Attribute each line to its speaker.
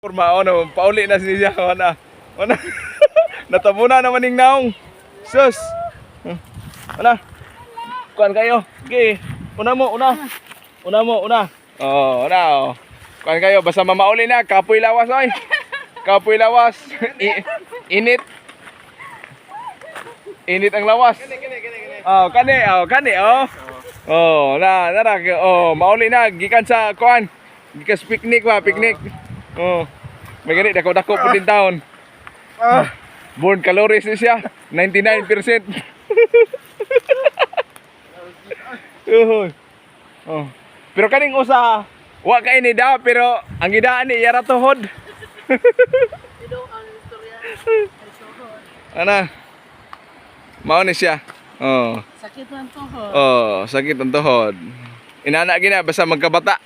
Speaker 1: Kurma ono, pauli na siya wala. Wala. Natabuna naman ning naong. Sus. Wala. Kuan kayo. Okay. Una mo, una. Una mo, una. Oh, una oh. Kuan kayo basta mamauli na, kapoy lawas oy. Kapoy lawas. Init. Init ang lawas. Oh, kani, oh, kani, oh. Oh, na, nara, oh, mauli na gikan sa kuan. Gikan sa picnic ba, picnic. Oh. May gani dako dako pud din taon.
Speaker 2: Ah.
Speaker 1: Burn calories ni siya, 99%. Uhoy. Oh. Pero kaning usa, wa kay ni da pero ang gidaan ni yara tuhod. Ana. Mao ni siya. Oh.
Speaker 3: Sakit man tuhod.
Speaker 1: Oh, sakit ang tuhod. Inana gina basta magkabata.